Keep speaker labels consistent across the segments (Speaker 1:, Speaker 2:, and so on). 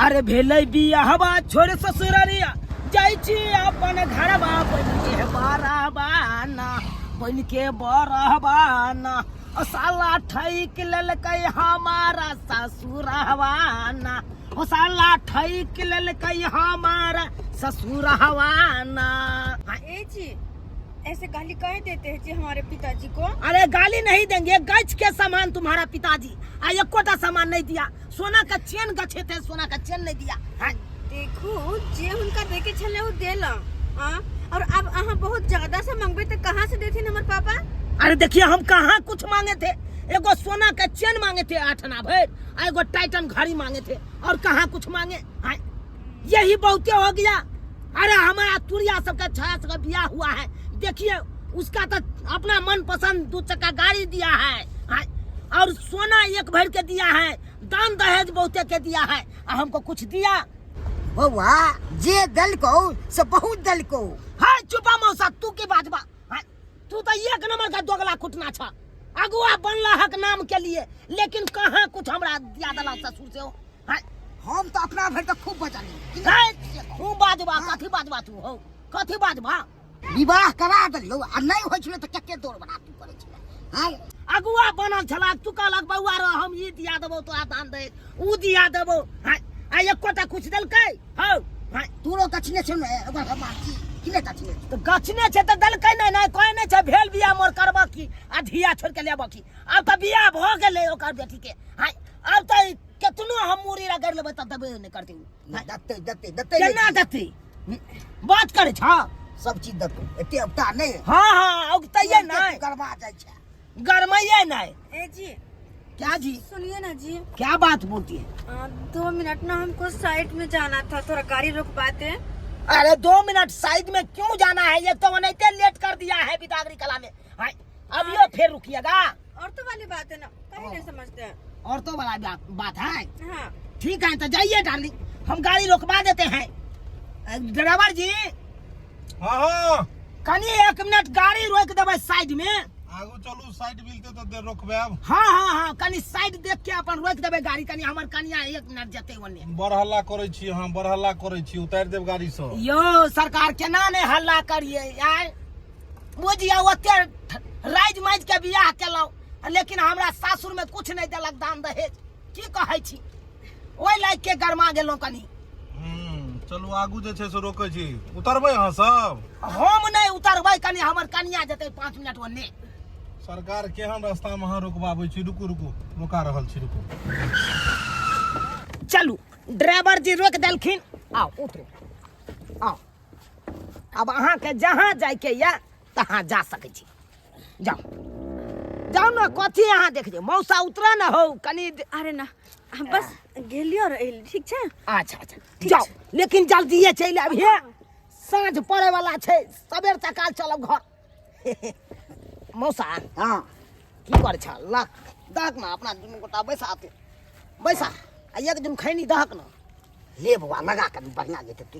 Speaker 1: अरे भेलै बियाहवा छोड़ ससुररिया जाइ छी अपन घरवा बन के बरहबाना बन के बरहबाना ओ साला ठैक लेलकै हमारा ससुरहवाना ओ साला ठैक लेलकै हमारा ससुरहवाना।
Speaker 2: ए जी, ऐसे गाली काहे देते हैं जी हमारे पिताजी को?
Speaker 1: अरे गाली नहीं देंगे, गच के सामान तुम्हारा पिताजी आ एकोटा सामान नहीं दिया। सोना का चेन गछे थे, सोना का चेन नहीं दिया। हाँ।
Speaker 2: देखू जे हुनका देके छले वो देला। हाँ, और अब अहाँ बहुत ज्यादा से मंगबे तो कहाँ से देथिन हमर पापा?
Speaker 1: अरे देखिए हम कहाँ कुछ मांगे थे, एगो सोना का चेन मांगे थे 8 आना भर, आ एगो टाइटन घड़ी मांगे थे, और कहाँ कुछ मांगे? हाँ, यही बहुते हो गया। अरे हमारा तुरिया सबका छाया सबका ब्याह हुआ है, देखिए उसका तो अपना मन पसंद 2 चक्का गाड़ी दिया है, हाँ, और सोना 1 भर के दिया है, दान दहेज बहुते के दिया है, आ हमको कुछ दिया?
Speaker 3: बउआ जे दलको से बहुत दलको।
Speaker 1: हाँ चुपा मौसा, तू की बात बा? हाँ, तू तो 1 नंबर का दोगला कुटना छा, अगुआ बनला हक नाम के लिए, लेकिन कहाँ कुछ हमरा दिया दला ससुर से हो। हाँ।
Speaker 3: हम तो अपना भर तो खूब बजली।
Speaker 1: हाँ, खूब बाजबा, कथी बाजबा तू हो, कथी बाजबा?
Speaker 3: विवाह करा देलियौ आ नहीं होइ छलै तऽ कते दौड़ बना तू करै छलै। हाँ।
Speaker 1: अगुआ बनल छला, तू कहलक बौआ रो हम ई दिया देबौ तोरा दान दे, ऊ दिया देबौ। हाँ, आ एकोटा कुछ देलकै? हौ। हाँ।
Speaker 3: तोरो गछने छौ ने ओकर हम की किने गछने छौ?
Speaker 1: तऽ गछने छै तऽ देलकै नहि, नहि कहै नहि छै भेल बियाह मोर करबऽ की आ धिया छोड़ि के लेबऽ की। आब तऽ बियाह भऽ गेलै ओकर बेटी के। हाँ, आब तऽ केतनो हम मूड़ी रगड़ि लेबै तऽ देबे नहि करतै ऊ।
Speaker 3: नहि, देतै, देतै, देतै
Speaker 1: केना देतै? बात करै छौ?
Speaker 3: सब चीज देतौ, एते औगता नहि।
Speaker 1: हाँ, हाँ, औगतैये नहि।
Speaker 3: गरमा जाइ छै।
Speaker 1: गरमैये नहि।
Speaker 2: ए जी।
Speaker 1: क्या जी?
Speaker 2: सुनिए ना जी।
Speaker 1: क्या बात बोलती है?
Speaker 2: 2 मिनट ना हमको साइड में जाना था, थोड़ा गाड़ी रुकवाते।
Speaker 1: अरे 2 मिनट साइड में क्यों जाना है, ये तो वनैते लेट कर दिया है बिदागरी कला में। हाँ, अब यो फिर रुकिएगा।
Speaker 2: औरतों वाली बात है ना, कहीं नहीं समझते हैं।
Speaker 1: औरतों वाला बात है?
Speaker 2: हाँ।
Speaker 1: ठीक है तो जाइए डार्लिंग, हम गाड़ी रोकवा देते हैं। ड्राइवर जी।
Speaker 4: हाँ, हाँ।
Speaker 1: कनी 1 मिनट गाड़ी रोक देबै साइड में।
Speaker 4: आगू चलू, साइड मिलते तो देर रोकबे अब।
Speaker 1: हाँ, हाँ, हाँ, कनी साइड देख के अपन रोक देबै गाड़ी, कनी हमर कनिया 1 मिनट जेतै ओने।
Speaker 4: बड़ हल्ला करै छी अहाँ, बड़ हल्ला करै छी, उतारि देब गाड़ी सँ।
Speaker 1: यो सरकार केना नै हल्ला करियै यार, बुझियौ ओते राजि माजि के बियाह केलहुँ, लेकिन हमरा सासुर में कुछ नहीं देलक दान दहेज, की कहै छी, ओहि लायक के गरमा गेलहुँ कनी।
Speaker 4: चलू आगू जे छै से रोकै छी, उतरबै अहाँ सब?
Speaker 1: हम नहि उतरबै, कनी हमर कनिया जेतै 5 मिनट ओन्ने।
Speaker 4: सरकार केहन रास्ता में अहाँ रोकबाबै छी, रुकू रुकू रोका रहल छी, रुकू।
Speaker 1: चलू ड्राइवर जी रोक देलखिन, आउ उतरू, आउ। अब अहाँके जहाँ जाइके यऽ तहाँ जा सकै छी, जाउ जाउ ने। कथी अहाँ देख जे मौसा उतरा न हो कनी
Speaker 2: अरे ना, हम बस गेलियो और एली, ठीक छै?
Speaker 1: अच्छा अच्छा जाउ, लेकिन जल्दीए चलि आबिहे, साँझ पड़े वाला छै, सबेर सकाल चलब घर। मौसा।
Speaker 3: हाँ।
Speaker 1: की करै छ? लक दहक न अपना दुनू गोटा बैसा, तू बैसा आ एक दिन खैनी दहक न।
Speaker 3: ले बौआ लगा के बढ़िया जेतै तू।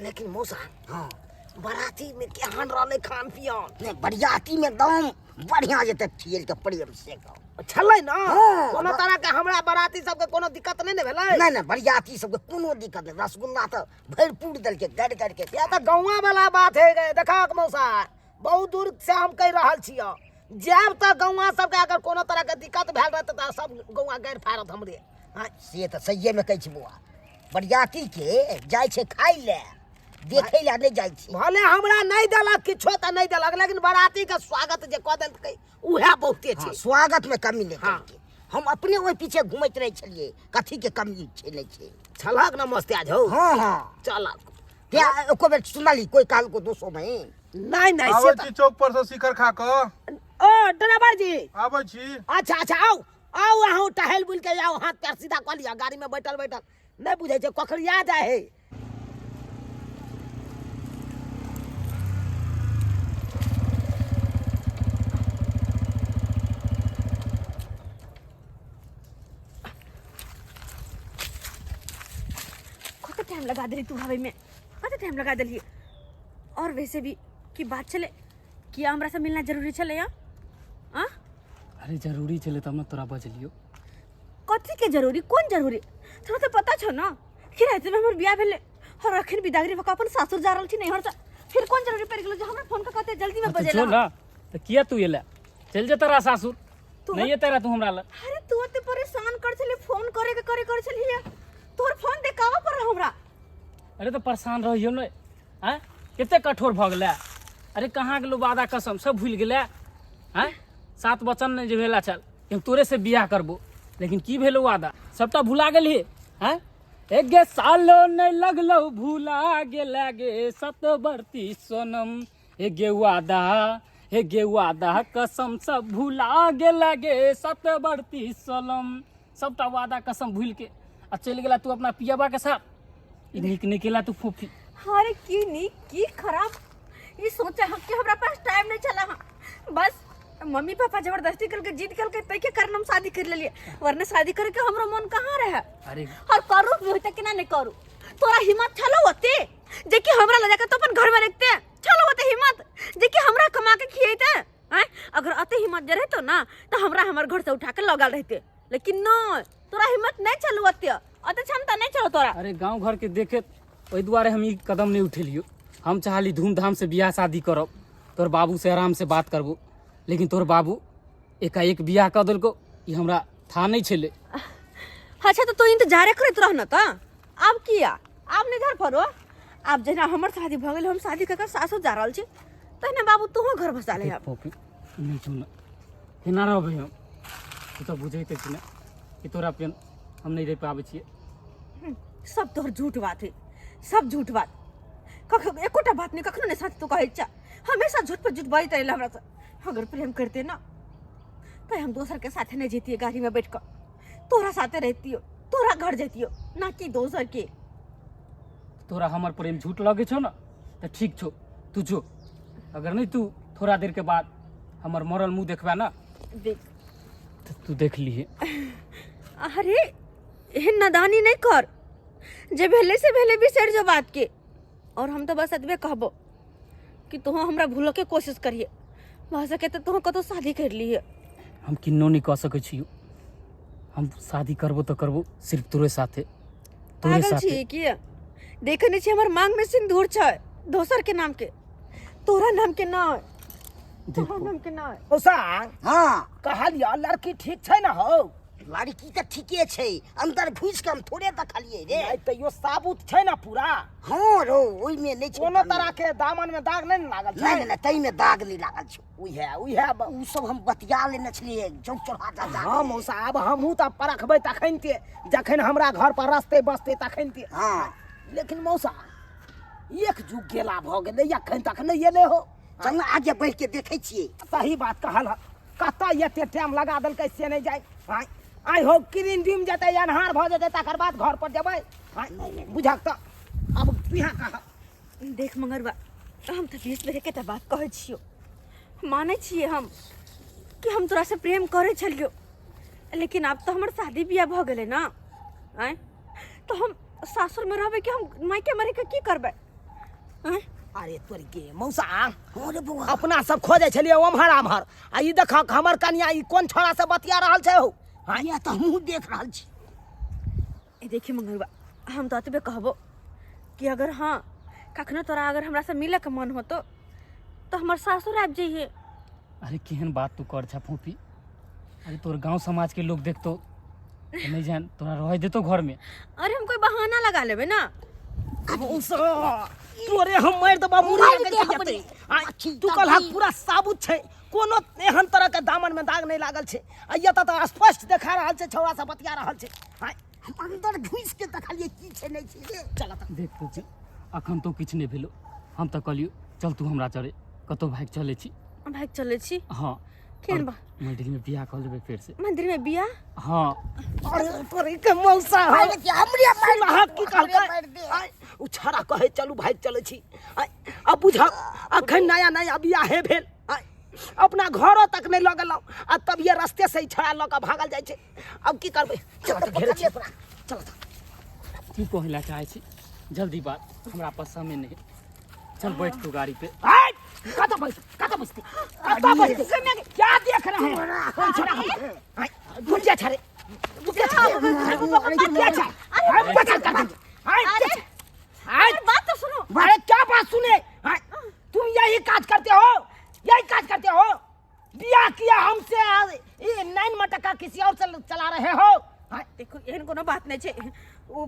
Speaker 1: लेकिन मौसा।
Speaker 3: हाँ।
Speaker 1: बराती में केहन रहलै खान पियन?
Speaker 3: नहीं, बरियाती में एकदम बढ़िया जेतै, खियल के प्रेम से एकदम।
Speaker 1: छलै न?
Speaker 3: हाँ।
Speaker 1: कोनो तरह के हमरा बराती सबके कोनो दिक्कत नहीं ने भेलै?
Speaker 3: नहीं, नहीं, बरियाती सबके कोनो दिक्कत नहीं, रसगुल्ला तऽ भरपूर देलकै गड़ गड़ के।
Speaker 1: या तऽ गौवा वाला बात है गे। देखा मौसा, बहुत दूर से हम कहि रहल छियौ, जायब तऽ गौवा सबके अगर कोनो तरह के दिक्कत भेल रहतै तऽ सब गौवा गारि फाड़त हमरे। हाँ।
Speaker 3: से तऽ सहिए में कहै छी बौआ, बरियाती के जाइ छै खाइ लए, देखै लए नहि जाइ छै।
Speaker 1: भले हमरा नहि देलक किछो तऽ नहि देलक, लेकिन बराती के स्वागत जे कऽ देलकै उएह बहुते छै।
Speaker 3: हाँ, स्वागत में कमी नहि
Speaker 1: हाँ।
Speaker 3: केलकै। हम अपने ओहि पीछे घुमैत रहै छलियै, कथी के कमी छै नहि छै।
Speaker 1: छलक न मस्ते आज हौ?
Speaker 3: हाँ, हाँ।
Speaker 1: चलक।
Speaker 3: ते एको बेर सुनली कोई कहल को दोसो में?
Speaker 1: नहीं, नहीं, से
Speaker 4: आबै
Speaker 1: तऽ
Speaker 4: छी चौक पर से शिखर खा कऽ।
Speaker 1: ओ ड्राइवर जी।
Speaker 4: आबै छी।
Speaker 1: अच्छा अच्छा आउ आउ, अहूँ टहल बुल के आउ, हाथ पैर सीधा कऽ लिअ, गाड़ी में बैठल बैठल नहीं बुझै छै ककरिया जाइ है।
Speaker 2: कते टाइम लगा देली तू आबै में, कते टाइम लगा देली। और वैसे भी की बात छलै कि हमरा से मिलना जरूरी छलै या? आ?
Speaker 5: अरे जरूरी छलै तब ने तोरा बजलियो।
Speaker 2: कथी के जरूरी, कोन जरूरी? तोरा तो पता छौ ना कि रातिमे हमर बियाह भेलै और अखन बिदागरी भऽ कऽ अपन सासुर जा रहल छी नैहर से, फिर कोन जरूरी पड़ि गेलो जे हमरा फोन कऽ कते जल्दीमे
Speaker 5: हाँ, तऽ
Speaker 2: बजेला?
Speaker 5: जो ना, तऽ किया तू एला? चलि जा तारा सासुर।
Speaker 2: तू-
Speaker 5: नहीं एते रह तू हमरा लग।
Speaker 2: अरे तू ओते परेशान कर छली, फोन करे के करे कर छली, तोहर फोन देखावा पर हमरा।
Speaker 5: अरे तऽ परेशान रहियो ने। आँय, कते कठोर भऽ गेलै? अरे कहाँ गेलो वादा कसम सब भूलि गेलै? आँय, सात वचन नहि जे भेला छल कि हम तोरे से बियाह करबो, लेकिन की भेलो वादा सबटा भुला गेलही? आँय, एगे सालो नहि लगलो भुला गेला गे सतबरती सोनम, एगे वादा एगे वादा कसम सब भुला गेला गे सतबरती सोनम। सबटा वादा कसम भूल के आ चलि गेला तू अपना पियबा के साथ। ई नीक नहि केला तू फूफी।
Speaker 2: अरे की नीक की खराब ई सोचे हम कि हमरा पास टाइम नहीं चला। हाँ बस मम्मी पापा जबरदस्ती करके जिद करके तय के कारण हम शादी कर लेलिए, वरना शादी करके हमरो मन कहाँ रहे।
Speaker 5: अरे
Speaker 2: और करू भी होते कि ना नहीं करू, तोरा हिम्मत छलो होते जे कि हमरा ले जाके तो अपन घर में रखते? छलो होते हिम्मत जे कि हमरा कमा के खिएते? हैं, अगर अते हिम्मत जे रहतो ना तो हमरा हमर घर से उठा के लगल रहते, लेकिन न तोरा हिम्मत नहीं छलो होते, अते क्षमता नहीं छलो तोरा।
Speaker 5: अरे गांव घर के देखे ओहि दुआरे हम ई कदम नहीं उठेलियो। हम चाहली धूमधाम से बियाह शादी करब, तोर बाबू से आराम से बात करबो, लेकिन तोर बाबू एकाएक बियाह कऽ देलको, ई हमरा था नहीं छलै।
Speaker 2: अच्छा तो तू इंतजारे करैत रह न, तऽ आब किया आब नहीं घर पर हो? आब जहिना हमर शादी भऽ गेल, हम शादी कऽ के सासुर जा रहल छी, तहिना बाबू तोहो घर बसा ले आब।
Speaker 5: पॉपी नहीं छौ न, केना रहबै हम? तू तऽ बुझैते छी ने कि तोरा पेन हम नहीं रहि पाबै छियै।
Speaker 2: सब तोहर झूठ बात है, सब झूठ बात, कखनो एकोटा बात नहीं, कखनो नहीं सच तू कहै छ, हमेशा झूठ पर झूठ बजैत रहले हमरा से। अगर प्रेम करते ना तो हम दोसर के साथे नहीं जैतिए, गाड़ी में बैठ कर तोरा साथे रहतियो, तोरा घर जैतियो, ना कि दोसर के।
Speaker 5: तोरा हमर प्रेम झूठ लगे छौ ना तऽ ठीक छौ, तू जो। अगर नहीं तू थोड़ा देर के बाद हमर मरल मुंह देखबे ना
Speaker 2: देख
Speaker 5: तऽ तू देख लिहे।
Speaker 2: अरे एहन नादानी नहीं कर, जे भेले से भेले, बिसरि जो बात के। और हम तो बस एतबे कहबो कि तोह हमरा भूलो के कोशिश करिए, भऽ सके तऽ तोह कतौ शादी कर लिए।
Speaker 5: हम किन्नो नहीं कह सकै छियौ, हम शादी करबो तऽ करबो सिर्फ तोरे साथे, तोरे
Speaker 2: पागल
Speaker 5: साथे।
Speaker 2: छियै की? देखे नहीं छियै हमर मांग में सिंदूर छै दोसर के नाम के, तोरा नाम के ना, तोरा नाम के ना।
Speaker 1: मौसा।
Speaker 3: हाँ।
Speaker 1: कहलियौ लड़की ठीक छै ना हौ?
Speaker 3: लड़की तऽ ठीके छै, अंदर घुसि कऽ हम थोड़े देखलियै रे।
Speaker 1: नहि तैयो साबुत छै ना पूरा?
Speaker 3: हँ रौ, ओहिमे नहि छै
Speaker 1: कोनो
Speaker 3: कमी।
Speaker 1: तरह के दामन में दाग नहि ने लागल छै?
Speaker 3: नहि नहि नहि, ताहिमे दाग नहि लागल छै। उएह उएह ओ सब हम बतिया लेने छलियै चौक चौराहा जा जा।
Speaker 1: हाँ मौसा, आब हमहूँ तऽ परखबै तखन ते जखन हमरा घर पर रस्ते बसते तखन ते।
Speaker 3: हाँ।
Speaker 1: लेकिन मौसा एक जुग गेला भऽ गेलै, अखन तक नहि एलै हो।
Speaker 3: चल ना आगे बढ़ि के देखै छियै।
Speaker 1: सही बात कहल हँ, कतऽ एते टाइम लगा देलकै से नहि जाय। आँय आँय हो, किरिन डूमि जेतै, अन्हार भऽ जेतै, तकर बाद घर पर जेबै। आँय बुझक तऽ आब तुहाँ कह।
Speaker 2: देख मंगरबा, हम तऽ 20 बेर एकेटा बात कहै छियौ, मानै छियै हम कि हम तोरा से प्रेम करै छलियौ, लेकिन आब तऽ हमर शादी बियाह भऽ गेलै ना। आँय तऽ हम सासुरमे रहबै कि हम मायके मरे के की करबै? आँय
Speaker 1: अरे तोर गे मौसा।
Speaker 3: हँ रे बौआ।
Speaker 1: अपना सब खोजै छलियै ओम्हर आम्हर, आ ई देखक हमर कनिया ई कोन छोड़ा से बतिया रहल छै हौ?
Speaker 3: हाँ, इएह तऽ हमहूँ देख रहल छी।
Speaker 2: ए देखी मंगरुआ, हम तऽ एतबे कहबो कि अगर हाँ कखनो तोरा अगर हमरा से मिले के मन होतो तो हमर सासुर आबि जइहे।
Speaker 5: अरे केहन बात तू कर छा फूफी? अरे तोर गांव समाज के लोग देखतो तऽ नहीं जान तोरा रह देतो घर में।
Speaker 2: अरे हम कोई बहाना लगा लेबे ना।
Speaker 1: मौसा तोरे हम मारि देबा मुड़ी
Speaker 3: मारि
Speaker 1: लगै
Speaker 3: दे
Speaker 1: छै
Speaker 3: हमरे।
Speaker 1: जते। आ, तू कहलहक पूरा साबुत छै, कोनो एहन तरह के दामन में दाग नहीं लागल छै, आ एतऽ तऽ स्पष्ट देखा रहल छै छौड़ा सब बतिया रहल छै। आँय,
Speaker 3: हम अंदर घुसि के देखलियै की छै नहि छै रे।
Speaker 1: चल तऽ।
Speaker 5: देख फूफी, अखन तो किछु नहि भेलो, हम तऽ कहलियौ चल तू हमरा चढ़े कतौ भागि चलै छी।
Speaker 2: भागि चलै छी?
Speaker 5: हाँ।
Speaker 2: केहन
Speaker 5: और
Speaker 2: बा?
Speaker 5: मंदिर में बियाह कऽ लेबै फेर से।
Speaker 2: मंदिर में बियाह?
Speaker 5: हाँ।
Speaker 1: अरे तोरे के मौसा हौ।
Speaker 3: मारि दे, हमरे मारि दे,
Speaker 1: सुनहक की
Speaker 3: हमरे
Speaker 1: कहलकै?
Speaker 3: मारि दे।
Speaker 1: आँय, ओ छौड़ा कहै चलू भागि चलै छी। आँय, अब बुझक अखन नया नया बियाहे भेल, आँय, अपना घरो तक नहि लऽ गेलहुँ आ तब ये रस्ते से ही छौड़ा लऽ कऽ भागल जाइ छै। अब की करबै? चल तऽ घेरै छी ओकरा, चल तऽ।
Speaker 5: की कहै लए चाहै छी? जल्दी बात, हमरा पास समय नहि। चल बैठ तू गाड़ी पे।
Speaker 1: आँय, कतऽ बैस, कतऽ बैसतै, कतऽ बैसतै? क्या देख रहे हैं? कौन छोड़ा है? आँय, रुक जा छारे, रुक जा छारे, रुक जा छारे। आँय, पकड़ कर देंगे।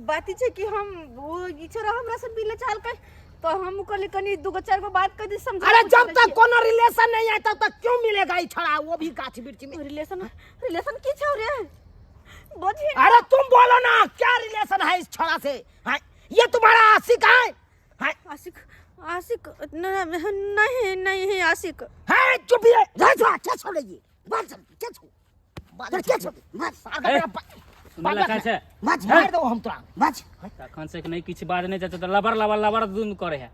Speaker 2: बात ई छै कि हम ओ ई छोरा हमरा से मिले चाहलकै तो हम कहली कनी दूगो चार गो बात कर दी समझा
Speaker 1: अरे जब तक कोनो रिलेशन नहीं है तब तक क्यों मिलेगा ये छोड़ा वो भी गाछ वृक्ष में
Speaker 2: रिलेशन रिलेशन की छौ रे बोझी
Speaker 1: अरे तुम बोलो ना क्या रिलेशन है इस छोड़ा से हैं? ये तुम्हारा आशिक है हैं?
Speaker 2: आशिक आशिक नहीं नहीं आशिक
Speaker 1: हैं चुप ही
Speaker 3: जा छो के छो रे ई बात चल के छो तोर के छो मार
Speaker 5: ए, सुनै लए खाइ छै
Speaker 3: मार
Speaker 1: मार दो हम तोरा
Speaker 3: मार
Speaker 5: तखन से नहि किछु बाज नहि जाइ तऽ लबर लबर लबर दुनू करे है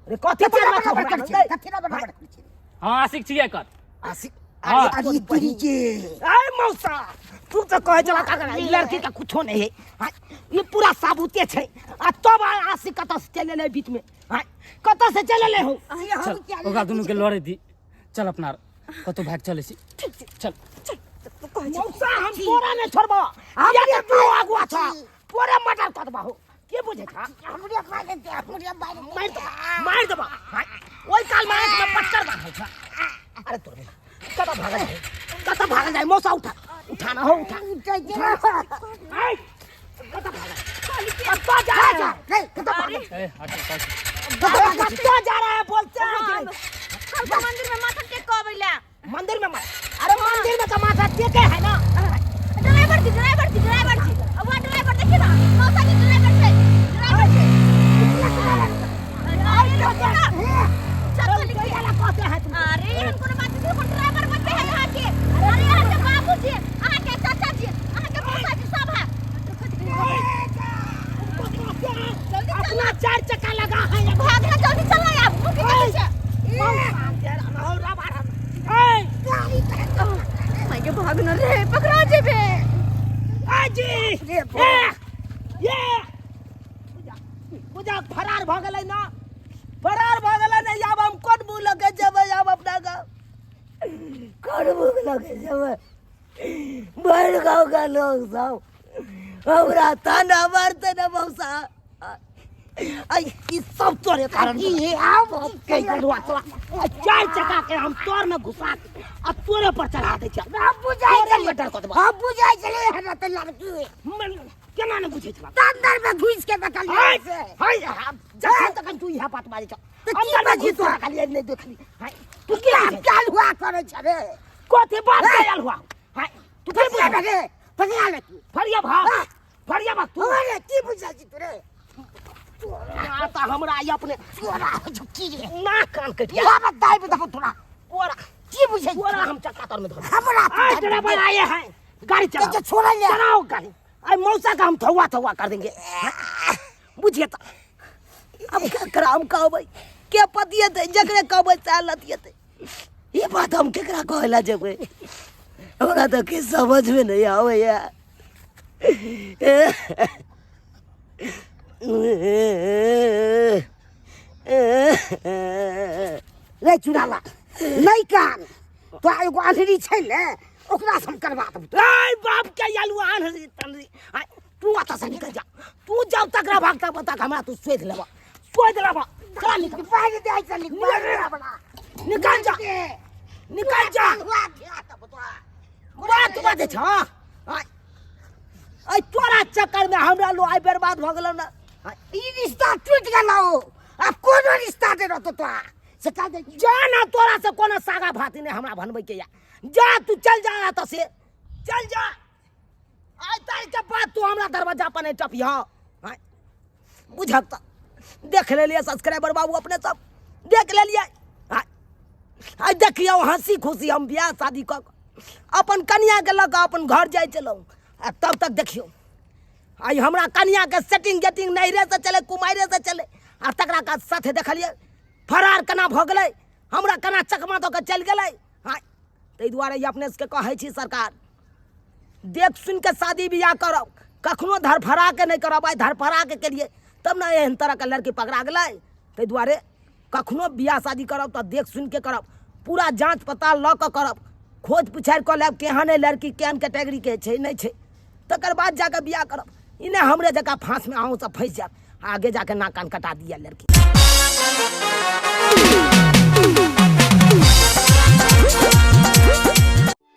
Speaker 1: अरे कथी
Speaker 3: कथी
Speaker 1: चलबा
Speaker 3: बराबर
Speaker 1: छौ
Speaker 3: करै
Speaker 1: हमरा?
Speaker 3: छै कथी बराबर करै छै
Speaker 5: हँ आशिक छियै एकर
Speaker 1: आशिक
Speaker 5: हाँ।
Speaker 1: अरे
Speaker 3: अरे तोरी के
Speaker 1: अरे मौसा तू तो कहे चला का ई लड़की का कुछो नहीं है हाँ, ये पूरा साबुते छै आ तब आ आशिक कतऽ से चले ले बीच में हाँ, कतऽ से चले ले हो
Speaker 5: चल ओकरा दुनू के लड़े दी चल अपना कतौ भागि चलै छी चल
Speaker 1: मौसा हम तोरा नहीं छोड़बो ये तो तू अगुआ छ तोरे मर्डर कर देबो के बुझे छ
Speaker 3: हमरे मारे दे हमरे मारे दे।
Speaker 1: मार देबो मार देबो हाँ, ओइ काल में आँख में पटकर बांधल छ अरे तोरे कतऽ भागल जाए कतऽ भागल जाए मौसा उठा उठाना हो उठा आइ, कतऽ भागल कतऽ जा रहा है
Speaker 3: नहीं कतऽ भागल
Speaker 5: ए हट हट
Speaker 1: अरे कतऽ जा रहा है बोलते हैं कि नहीं?
Speaker 2: कल तो मंदिर में माथा टेक के अबै ला
Speaker 1: मंदिर में मत अरे मंदिर में तो माथा टेके है ना
Speaker 2: ड्राइवर जी ड्राइवर जी ड्राइवर जी अब वहाँ ड्राइवर देखिए ना मौसा जी ड्राइवर छै ड्राइवर छै अरे रुको ना चल
Speaker 1: अरे वाला कहते हैं तुम
Speaker 2: अरे एहन कोनो बात नहीं कोन ड्राइवर बनबे है यहाँ के अरे यहाँ के बाबूजी अहाँ के चाचा जी अहाँ के मौसा जी सब है
Speaker 1: अपना चार चक्का लगा है
Speaker 2: भागना जल्दी चलो यार मुझे नहीं छै माय के भागना रे पकड़ा जेबे
Speaker 1: जी ये पूजा फरार भऽ गेलै ना फरार भऽ गेलै ने आब हम कोन मुँह लऽ के जेबै आब अपना गाँव
Speaker 3: कोन मुँह लऽ के जेबै भरि गाँवके लोक सब हमरा ताना मारतै ने मौसा
Speaker 1: आई ई सब तोरे कारण
Speaker 3: ई आब
Speaker 1: कहि गलुआ तोरा आ चार चक्का के हम तोर में घुसा के आ तोरे पर चढ़ा दै छियै
Speaker 3: हम बुझाइ
Speaker 1: तोरे
Speaker 3: छलै
Speaker 1: मर्डर कऽ देबौ
Speaker 3: हम बुझाइ छलै हमरा तऽ लड़की
Speaker 1: केना नहि बुझै छला
Speaker 3: अंदर में घुसि के देखलियै
Speaker 1: हाय
Speaker 3: से
Speaker 1: हाय जखन तखन तू इएह बात बाजै छौ
Speaker 3: तऽ की
Speaker 1: अंदर में
Speaker 3: बाजै
Speaker 1: घुसि के
Speaker 3: तोरा?
Speaker 1: देखलियै नहि देखलियै हाय
Speaker 3: तू
Speaker 1: तू की
Speaker 3: क्या
Speaker 1: बुझै
Speaker 3: क्या हुआ करै छ रे
Speaker 1: कथी बात आयल हुआ हाय तू की
Speaker 3: फसिया
Speaker 1: बुझै
Speaker 3: रे फसिया ले तू
Speaker 1: फरिया भाग फरिया भाग तू
Speaker 3: अरे की बुझै छी तू रे
Speaker 1: आता हमरा ई अपने
Speaker 3: तोरा झुकी रे
Speaker 1: ना कान कटिया
Speaker 3: तोरा बताइ देबो तोरा
Speaker 1: तोरा
Speaker 3: की बुझै छी
Speaker 1: तोरा हम चक्का तर में धर
Speaker 3: हमरा
Speaker 1: आए ड्राइवर आए हैं गाड़ी चलाओ
Speaker 3: के छोड़ा ले
Speaker 1: चलाओ गाड़ी आए मौसा का हम थौआ थौआ कर देंगे बुझिए तो
Speaker 3: अब केकरा हम कहबै के पतियेतै जकरे कहबै सएह लतियेतै ई बात हम केकरा कहै लए जेबै हमरा तऽ किछु समझमे नहि आबैए रे चुड़ाला नहि कान तोरा एगो अन्हरी छै ने ओकरा से हम करवा देबौ
Speaker 1: आय बाप के आलू आन्हरी तन्हरी आय तू अतऽ से निकल जा तू जब तक रह भागता तब तक हमरा तू सोध लेबा सोध लेबा चला निकल
Speaker 3: बाहर दे चल निकल
Speaker 1: निकल जा निकल जा बात बात छ आय आय तोरा चक्कर में हमरा लो आइ बर्बाद भऽ गेलौ ना
Speaker 3: ई रिश्ता टूट गेलौ आब कोनो रिश्ता नहि रहतौ तोरा से कह दे
Speaker 1: जा ना तोरा से कोनो सागा भाती नहीं हमरा बनबै के या जा तू चल जा एतऽ से चल जा आइ तारीख के बाद तू हमरा दरवाजा पर नहीं टपिह आँय, बुझक तऽ देख लेलियै सब्सक्राइबर बाबू अपने सब देख लेलियै आँय, आइ देखियौ हंसी खुशी हम बियाह शादी कऽ कऽ अपन कनियाके लऽ कऽ अपन घर जाइ छलहुँ आ तब तक देखियौ आइ हमरा कनियाके सेटिंग गेटिंग नैहरेसँ चलै कुमारिएसँ चलै आ तकरा का साथे देखलियै फरार केना भऽ गेलै हमरा केना चकमा दऽ कऽ चलि गेलै आँय ताहि दुआरे ई अपने सबके कहै छी सरकार देख सुनि कऽ शादी बियाह करब कखनो धरफड़ा के नहि करब आइ धरफड़ा के केलियै तब ने एहन तरहके लड़की पकड़ा गेलै ताहि दुआरे कखनो बियाह शादी करब तऽ देख सुनि के करब पूरा जाँच पड़ताल लऽ कऽ करब खोज पुछारि कऽ लेब केहन अइ लड़की केहन कैटेगरीके छै नहि छै तकर बाद जाकऽ बियाह करब ई नहि हमरे जकाँ फाँसमे अहूँ सब फँसि जायब आगे जाके नाक कान कटा दिअ लड़की।